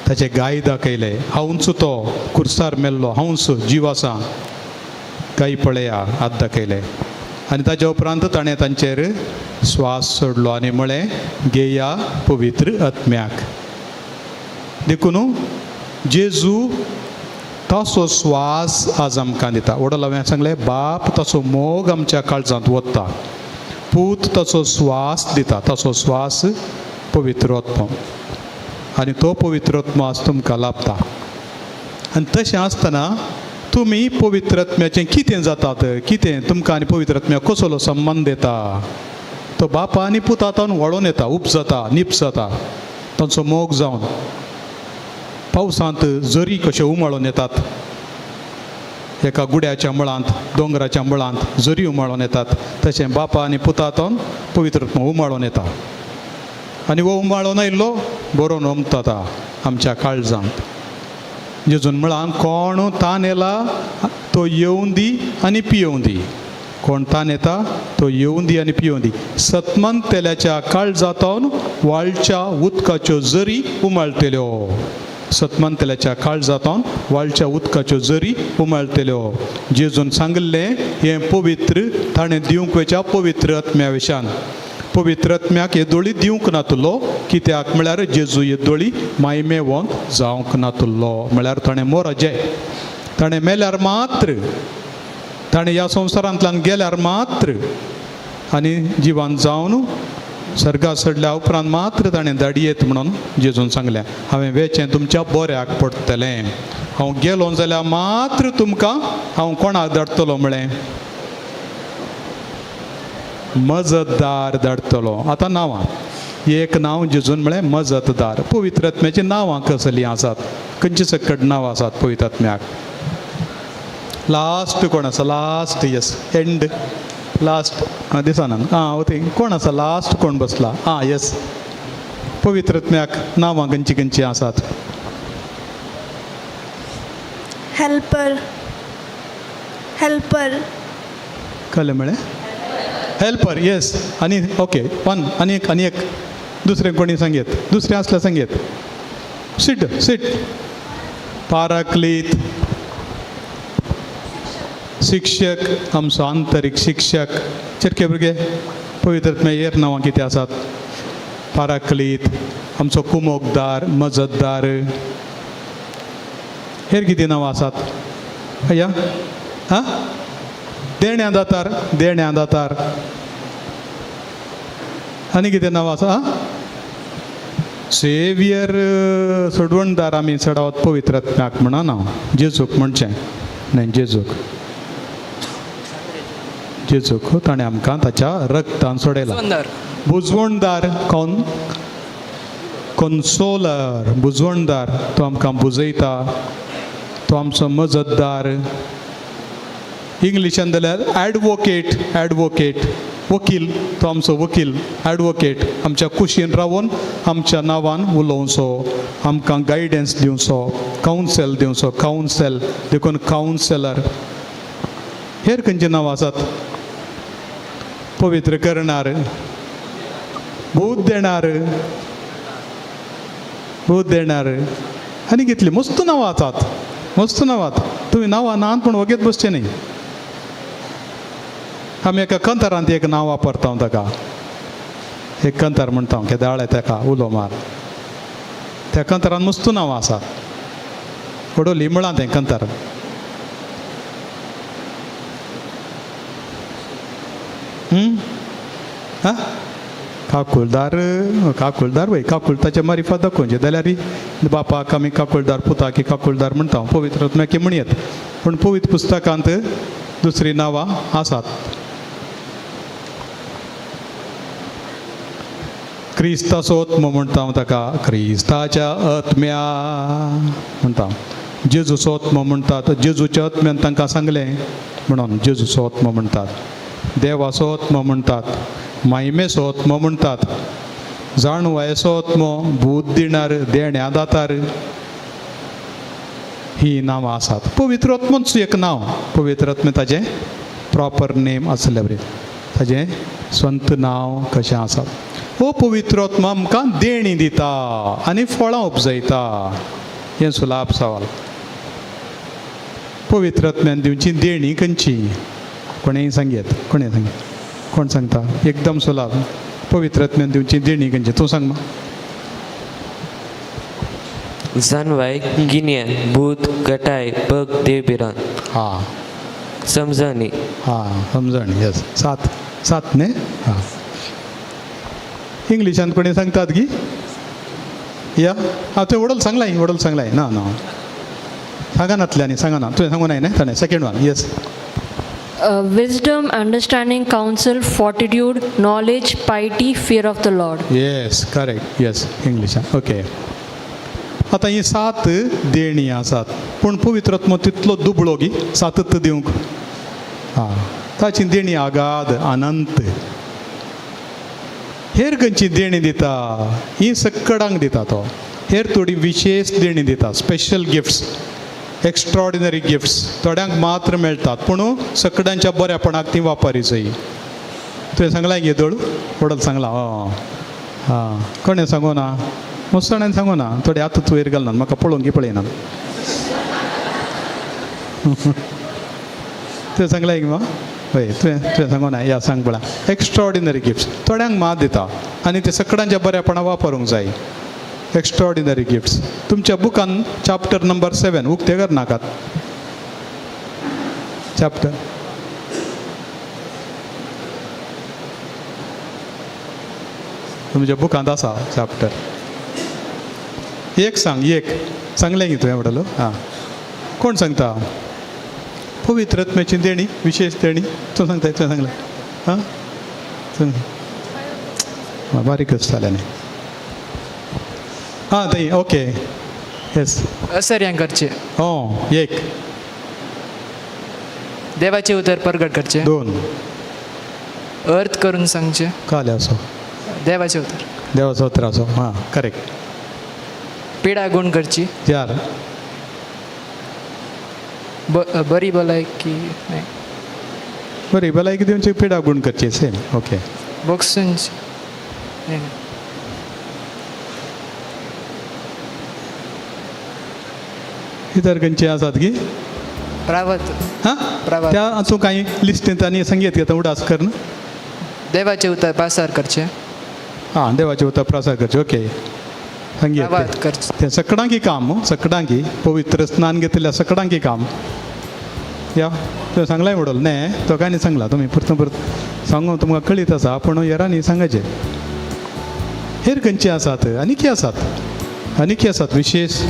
ताचे गाय दाखयले. हांवूच तो कुर्सार मेल्लो, हांवूच जीव आसा, गाय पळया, हात दाखयले. आनी ताच्या उपरांत ताणें तांचेर स्वास सोडलो आनी म्हळें, घेया पवित्र आत्म्याक. देखून जेजू ताचो स्वास आज आमकां दिता. वडल हांवें सांगलें, बाप ताचो मोग आमच्या काळजांत वता, पूत ताचो स्वास दिता, ताचो स्वास पवित्र आत्मो, आनी तो पवित्र आत्मो आज तुमकां लाभता. आनी तशें आसतना तुमी पवित्र आत्म्याचें कितें जातात, कितें तुमकां आनी पवित्र आत्म्याक कसलो संबंद येता? तो बापा आनी पुता वळोन येता, उपजता, निपजता, तांचो मोग जावन पावसांत जरी कशे उमाळून येतात, एका गुड्याच्या मुळांत, दोंगराच्या मुळांत जरी उमाळून येतात, तशें बापा आनी पुतातून पवित्र आत्मो उमाळून येता. आनी हो उमाळून आयिल्लो बरोवन ओमता आमच्या काळजांत. जेजून म्हळां, कोण तान येला तो येवूं दी आनी पियोवं दी. कोण तान येता तो येवूं दी आनी पियोवं दी. सतमंतेल्याच्या काळजांतून वाळच्या उदकाच्यो जरी उमाळटल्यो. सतमंतेल्याच्या काळजांतून वाळच्या उदकाच्यो जरी उमाळटल्यो. जेजून सांगिल्लें हें पवित्र ताणें दिवंक वयच्या पवित्र आत्म्या विशान. पवित्र आत्म्याक येदोळी दिवंक नातुल्लो, कित्याक म्हळ्यार जेजू येदोळी मायमेवंत जावंक नातुल्लो. म्हळ्यार ताणें मोराजे, ताणें मेल्यार मात्र, ताणें ह्या संवसारांतल्यान गेल्यार मात्र आनी जिवान जावन सर्गा चडल्या उपरांत मात्र ताणें धाडयेत म्हणून जेजून सांगलें. हांवें वेचें तुमच्या बऱ्याक पडटलें, हांव गेलो जाल्यार मात्र तुमकां हांव कोणाक धाडटलो म्हळें? मजतदार धाडटलो. आतां नांवां, एक नांव जेजून म्हळें मजतदार. पवित्र आत्म्याचीं नांवां कसलीं आसात? खंयची सकट नांवां आसात पवित्र आत्म्याक? लास्ट कोण आसा? Last, yes, and last. आं, दिसना. आं, ओके, कोण आसा लास्ट? कोण बसला? आं, येस. पवित्र आत्म्याक नांवां खंयची खंयची आसात? Helper, helper. कळ्ळें म्हळें हेल्पर येस आनी ओके वन आनी एक आनी एक दुसरें कोणी सांगयत दुसरें आसल्यार सांगयत सीट सीट पाराक्लीत शिक्षक आमचो आंतरीक शिक्षक चिरके भुरगे पवित्र हेर नांवां कितें आसात पाराक्लीत आमचो कुमोकदार मजतदार हेर कितें नांवां आसात अय्या आं देण्या दातार देण्या दातार आनी कितें नांव आसा आं सेवियर सोडवणदार आमी चडावत पवित्र आत्म्याक म्हणना जेजूक म्हणचें न्हय जेजूक जेजूक ताणें आमकां ताच्या रक्तान सोडयला. बुजवणदार कोण कन्सोलर बुजवणदार तो आमकां बुजयता तो आमचो मजतदार. इंग्लिशान जाल्यार ॲडवोकेट ॲडवोकेट वकील तो आमचो वकील ॲडवोकेट आमच्या कुशीन रावन आमच्या नांवान उलोवचो आमकां गायडन्स दिवचो कावन्सेल दिवचो कावन्सेल देखून कावन्सेलर. हेर खंयचीं नांवां आसात पवित्र करणार भूत देणार भूत देणार आनी कितलीं मस्त नांवां आसात मस्त नांवां. तुमी नांवां नात पूण वगेत बसचें न्ही. आमी एका कंतारांत एक नांव वापरता ताका एक कंतार म्हणटा केदाळे ताका उलो मार त्या कंतारान मस्त नांवां आसात वडोली म्हळां तें कंतार. आं काकुळदार काकुळदार वय काकुळताचे मारिफात दाखोवचें जाल्यार बापाक आमी काकुळदार पुताक काकुळदार म्हणटा पवित्र आत्म्याक म्हणयत पूण पवित्र पुस्तकांत दुसरीं नांवां आसात. क्रिस्ताचो आत्मो म्हणटा हांव ताका क्रिस्ताच्या आत्म्या म्हणटा. जेजूचो आत्मो म्हणटात जेजूच्या आत्म्यान तांकां सांगलें म्हणून जेजूचो आत्मो म्हणटात देवाचो आत्मो म्हणटात मायमेचो आत्मो म्हणटात जाणवायेचो आत्मो भूत दिणार देण्या दातार ही नांवां आसात. पवित्र आत्मोच एक नांव पवित्र आत्मे ताजें प्रॉपर नेम आसलें बरें ताजें स्वंत नांव कशें आसा. हो पवित्र आत्मा आमकां देणी दिता आनी फळां उपजयता हें सुलाभ सवाल. पवित्र आत्म्यान दिवची देणी खंयची कोणेय सांगयत कोणेय सांगयत कोण सांगता एकदम सुलाभ पवित्र आत्म्यान दिवची देणी खंयची तूं सांग मा. जानवाय गिन्यान भूत गटाय बग देवभिरांत. हां समजणी. हां समजणी येस सात सात न्ही हां. इंग्लिशान कोणी सांगतात की या हां तुवें वडल सांगलाय वडल सांगलाय ना ना सांगा नातल्यानी सांगा ना तुवें सांगू नाय न्ही ताणें second one yes. Wisdom, understanding, counsel, fortitude, knowledge, piety, fear of the Lord. Yes, correct. Yes, English. Okay. आतां ही सात देणी आसात पूण पवित्र आत्मो तितलो दुबळो की सातच दिवंक आं ताची देणी आगाद अनंत. हेर खंयची देणी दिता ही सकडांक दिता तो हेर थोडी विशेश देणी दिता स्पेशल गिफ्ट्स एक्स्ट्रॉर्डिनरी गिफ्ट्स थोड्यांक मात्र मेळटात पूण सकडांच्या बऱ्यापणाक ती वापरी जाय. तुवें सांगलां गे दोळ वडल सांगलां हय आं कोणें सांगू ना मस्त जाणांनी सांगू ना थोडे आतां वयर घालना म्हाका पळोवंक पळयना. तुवें सांगलां मा हय तुवें तुवें सांगू ना या सांग पळया एक्स्ट्रॉर्डिनरी गिफ्ट्स थोड्यांक मात दिता आनी ते सकडांच्या बऱ्यापणाक वापरूंक जाय. एक्स्ट्रॉर्डिनरी गिफ्ट्स तुमच्या बुकान चॅप्टर नंबर 7 उक्ते करनाकात चॅप्टर तुमच्या बुकांत आसा चॅप्टर एक सांग एक सांगलें गी तुवें वडलो आं कोण सांगता पवित्र आत्म्याची देणी विशेश देणी तूं सांगता तुवें सांगलें आं बारीकच जालें न्ही आं थंय ओके येस. असर्यां करचें. हो एक. देवाचें उतर परगट करचें. दोन. अर्थ करून सांगचें. काले असो देवाचें उतर देवाचो उतर असो हां करेक्ट. पिडा गुण करची. चार. बरी भलायकी न्हय. बरी भलायकी दिवची, पिडा गुण करची, सेम, ओके. बोगसूंचे देणें. इतर खंयचे आसात की? प्रावत. हां. प्रवाद. त्या तूं कांय लिस्टींत आनी संगीत घेता उडास करना. देवाचें उतर पासार करचें. आं, देवाचें उतर प्रसार करचें, ओके. संगीत. प्रवाद करचें. तें सकडांकी काम, सकडांकी पवित्र स्नान घेतिल्ल्या सकडांकी काम. या तुवें सांगलाय उडोल न्ही, दोगांनी सांगला. तुमी परतून परत सांगून तुमकां कळीत आसा, पूण हेरांनी सांगाचें. हेर खंयचे आसात? आनीकी आसात, आनीकी आसात विशेश.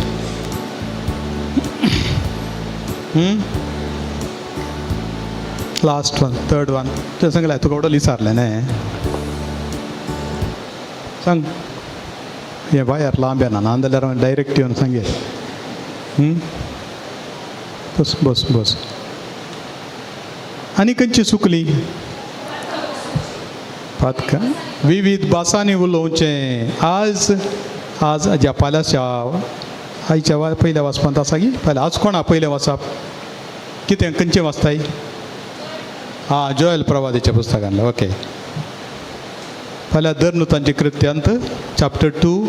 Last one, third one. तुवें सांगलें, तुका उडोल विचारलें न्ही. सांग. हें वायर लांब येना, ना जाल्यार हांव डायरेक्ट येवन सांगें. बस बस बस. आनी खंयची चुकली पातका? विविध भासांनी उलोवचें. आज आज ज्या पाल्याच्या आयच्या वा पयल्या वाचपांत आसा की पयल्या आज कोणा पयलें वाचप कितें, खंयचें वाचताय? आं, जोयल प्रवादीच्या पुस्तकांतलें, ओके. फाल्यां धर्नुतांचे कृत्यांत चॅप्टर 2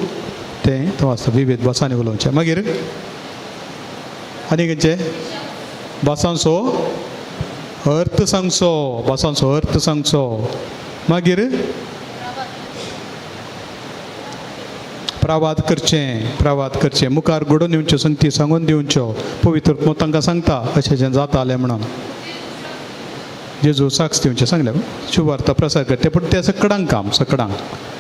तें तो वाचता, विविध भासांनी उलोवचें. मागीर आनी खंयचें? भासांचो अर्थ सांगचो, भासांचो अर्थ सांगचो. मागीर प्रवाद करचें, प्रवाद करचें, मुखार घडोवन दिवच्यो, संगती सांगून दिवच्यो. पवित्र आत्मो तांकां सांगता अशें जें जातालें म्हणून. जेजू साक्ष दिवचें सांगलें, शुभवार्ता प्रसार करचें. पूण तें सकडांक काम, सकडांक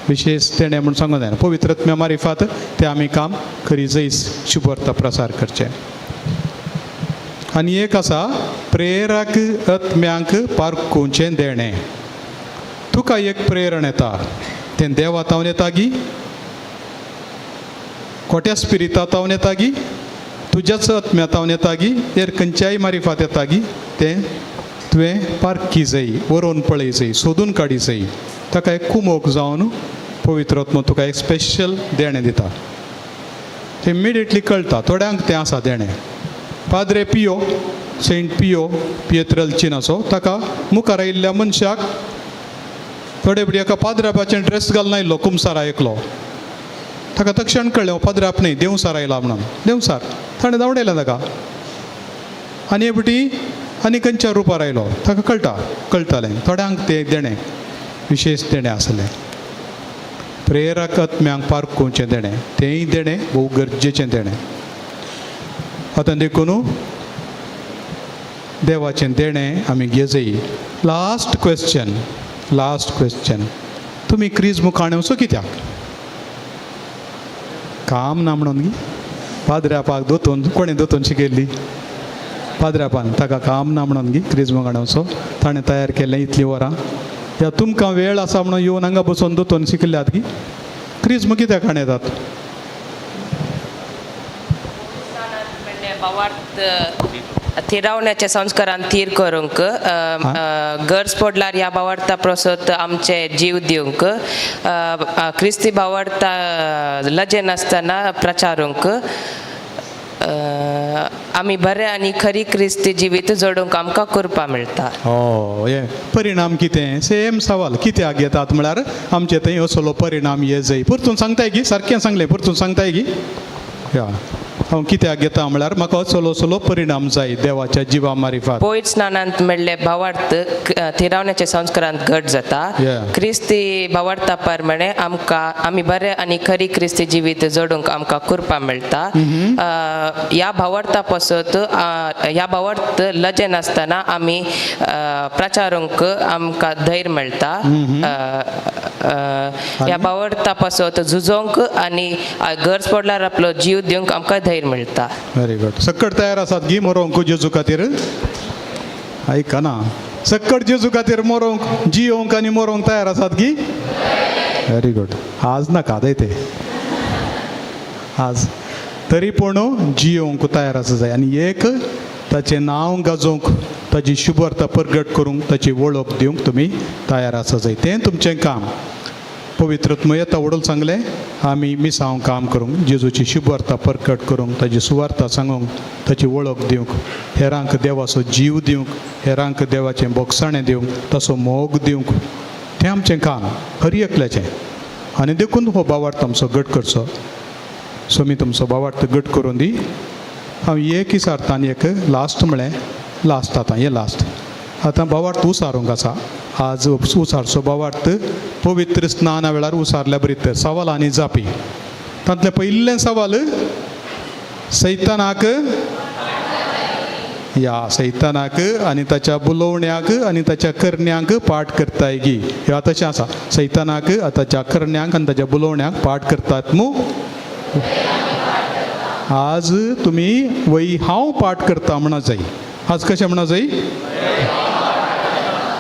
विशेश तेणें म्हूण सांगूंक जायना. पवित्र आत्म्या मारिफात तें आमी काम करी जैस शुभवार्ता प्रसार करचें. आनी एक आसा प्रेरक आत्म्यांक पारखुचें देणें. तुका एक प्रेरण येता, तें देवा तावन येता गी, खोट्या स्पिरिता तावन येता गी, तुज्याच आत्म्या तावन येता गी, हेर खंयच्याय मारिफात येता गी, तें तुवें पारखी जाय, वरोवन पळय जाय, सोदून काडी जाय. ताका एक कुमोक जावन पवित्र आत्मो तुका एक स्पेशल देणें दिता, तें इमिडिएटली कळटा. थोड्यांक तें आसा देणें. पाद्रे पियो, सेंट पियो पियेत्रलचिनाचो, ताका मुखार आयिल्ल्या मनशाक थोडे फावटी एका पाद्रापाचें ड्रेस घालून आयिल्लो कुमसार एकलो, ताका तक्षण कळ्ळें हो पाद्राप न्ही, देवसार आयला म्हणून. देवसार ताणें धांवडायलें ताका. आनी हे फावटी आनी खंयच्या रुपार आयलो ताका कळटा, कळटालें. थोड्यांक तें देणें विशेश देणें आसलें, प्रेरक आत्म्यांक पारखुचें देणें, तेंय देणें भोव गरजेचें देणें. आतां देखून देवाचें देणें आमी घेजय. लास्ट क्वेश्चन, लास्ट क्वेश्चन, तुमी क्रीज मुखाण वचो कित्याक? काम ना म्हणून गी? पाद्र्यापाक दोतोन कोणें दोतोन शिकयल्ली? पाद्र्यापान. ताका काम ना म्हणून गी क्रीज मुखाण वचो ताणें तयार केल्लें इतलीं वरां. या तुमकां वेळ आसा म्हणून येवन हांगा बसून दोतोन शिकल्यात की क्रिज्म कित्याक काण येतात? भावार्थ थिरावण्याच्या संस्कारान थीर करूंक, गरज पडल्यार ह्या भावार्था प्रसत आमचे जीव दिवंक, क्रिस्ती भावार्था लजे नासतना प्रचारूंक, आमी बरें आनी खरी क्रिस्ती जिवीत जोडूंक आमकां कृपा मेळटा. हो, हे परिणाम कितें? सेम सवाल, कित्याक येतात म्हळ्यार आमचे थंय असलो परिणाम ये जाय. परतून सांगताय की सारकें सांगलें, परतून सांगताय की या हांव कित्याक घेता म्हळ्यार म्हाका असलो असलो परिणाम जाय देवाच्या जिवा मारिफात. पयत स्नानांत मेळ्ळे भावार्थ थिरावण्याच्या संस्कारांत घट जाता. क्रिस्ती भावार्था प्रमाणे आमकां आमी बरें आनी खरी क्रिस्ती जिवीत जोडूंक आमकां कृपा मेळटा. ह्या भावार्था पासत ह्या भावार्थ लजे नासतना आमी प्रचारूंक आमकां धैर्य मेळटा. ह्या भावार्था पासत झुजोंक आनी गरज पडल्यार आपलो जीव दिवंक आमकां धैर्य मेळटा. Very good. सक्कड तयार आसात गी मरोंक जेजू खातीर? आयकना, सक्कड जेजू खातीर मरोंक, जियोंक आनी मरोंक तयार आसात गी? Very good. आज नाका ते आज तरी पूण जियोंक तयार आसा जाय आनी एक ताचें नांव गाजोवंक, ताची शुभवार्ता प्रगट करूंक, ताची वळख दिवंक तुमी तयार आसा जाय. तें तुमचें काम. पवित्रत्म येता वडल सांगलें आमी मिसांव काम करूंक, जेजूची शुभवार्ता परकट करूंक, ताजी सुवार्ता सांगूंक, ताची वळख दिवंक, हेरांक देवाचो जीव दिवंक, हेरांक देवाचें बोगसाणें दिवंक, ताचो मोग दिवंक, तें आमचें काम हर एकल्याचें. आनी देखून हो भावार्थ आमचो घट करचो. सो मी तुमचो भावार्थ घट करून दी. हांव एक विचारता आनी एक लास्ट म्हळें लास्ट आतां हें लास्ट. आतां भावार्थ उसारूंक आसा. आज उसारचो भावार्थ पवित्र स्नाना वेळार उसारल्या बरी तर सवाल आनी जापी. तांतलें पयलें सवाल सैतानाक या सैतानाक आनी ताच्या बुलोवण्याक आनी ताच्या करण्यांक पाठ करताय गी. ह्या तशें आसा, सैतानाक ताच्या करण्यांक आनी ताच्या बुलोवण्याक पाठ करतात मू. आज तुमी वय हांव पाठ करता म्हणा जाय. आज कशें म्हणा जाय?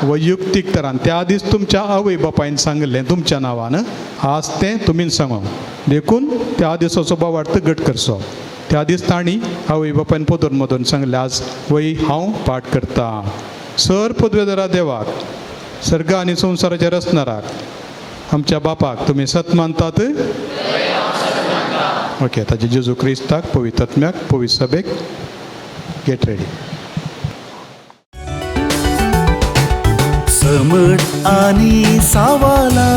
वैयक्तीक तरान. त्या दीस तुमच्या आवय बापायन सांगिल्लें तुमच्या नांवान, आज तें तुमीन सांगो. देखून त्या दिसाचो भावार्थ घट करचो. त्या दीस तांणी आवय बापायन पदोन मदोन सांगलें आज वय हांव पाठ करता. सर पदवेदरा देवाक, सर्ग आनी संवसाराच्या रचणाराक, आमच्या बापाक तुमी सत मानतात. ओके, ताजे जेजू क्रिस्ताक, पवित्र आत्म्याक, पवित्र सभेक. Get ready. समट आनी सावाला.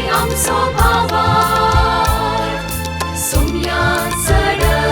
आमचो भावार्थ, सोम्या चडय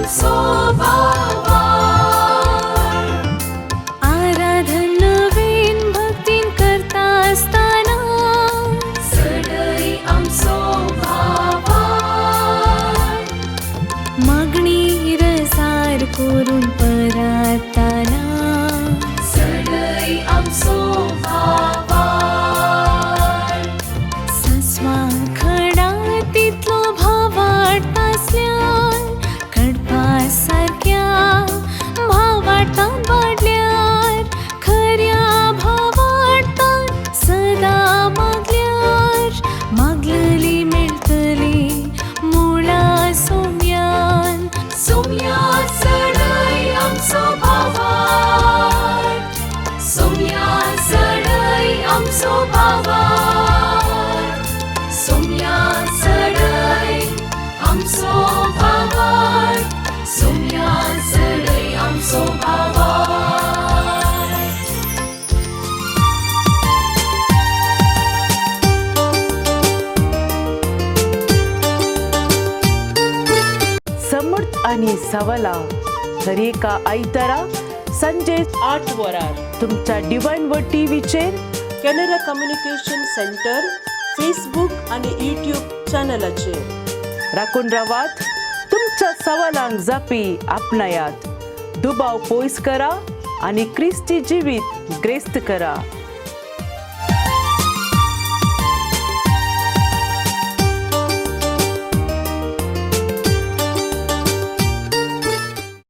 आमचो भावार्थ. आराधन नवीन भक्तीन करता आसतना चडय आमचो भावार्थ. मागणी रजार करून परातना चडय आमचो भावार्थ. सस्वा खडा तितलो भावार्थ आसल्यार कडपा सारक्या भावार्थान वाडल्यार खऱ्या भावार्थान सदां मागल्यार मागलली मेळटली मुळा सोम्यान. सोम्या चडय आमचो भावार्थ. सोम्या चडय आमचो भावार्थ. सोम्या चडय आमचो भावार्थ. सोम्या चडय आमचो भावार्थ. समर्थ आणि सवला दरेका आयतारा संजे 8 वरार तुमच्या डिवायन वर्ड टीव्हीचेर, कॅनरा कम्युनिकेशन सेंटर फेसबूक आनी यूट्यूब चॅनलाचेर. राखून रावात, तुमच्या सवालांक जापी आपणायात, दुबाव पयस करा आनी क्रिस्ती जिवीत ग्रेस्त करा.